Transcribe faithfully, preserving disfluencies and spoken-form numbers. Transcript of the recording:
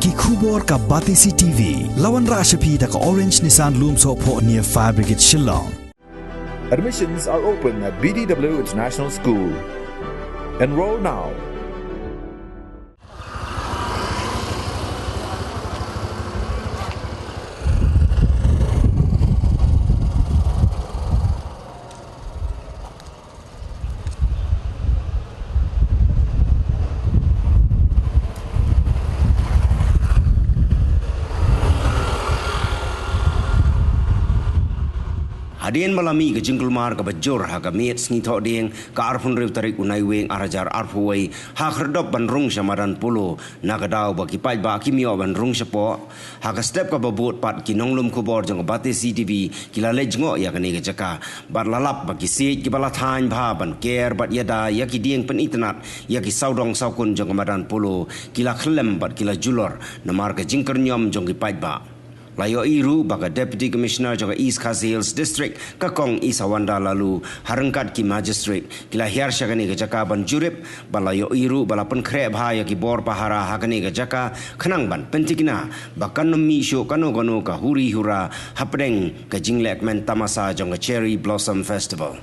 Ki khubor ka Batesi T V. La wanrah sha phi da ka Orange Nissan Lumsohphoh near Fire Brigade Shillong. Admissions are open at B D W International School. Enroll now. Hadien ba la mih ka jingkulmar kaba jur ha ka miet sngi Thohdieng ka arphew hynriew tarik u Naiwieng ar hajar arphew wei, ha khyrdop ban rung sha madan polo, na ka daw ba ki paidbah kim ïoh ban rung shapoh. Ha ka step kaba bud pat, ki nonglum khubor jong ka Batesi T V ki la leit jngoh ïa kane ka jaka bad la lap ba ki siej kiba la thaiñ bha ban ker bad ïada ïa ki dieng pynitynnad ïa ki sawdong sawkun jong ka madan polo ki la khyllem bad ki la julor namar ka jingkyrñiom jong ki paidbah. La ïohi ruh ba ka Deputy Commissioner jong ka East Khasi Hills District, ka Kong Isawanda Laloo, ha ryngkat ki Magistrate, ki la hiar sha kane ka jaka ban jurip, bad la ïohi ruh ba la pynkhreh bha ïa ki bor pahara ha kane ka jaka, khnang ban pynthikna ba kan ym mih shuh kano kano ka huri hura hapdeng ka jinglehkmen tamasa jong ka Cherry Blossom Festival.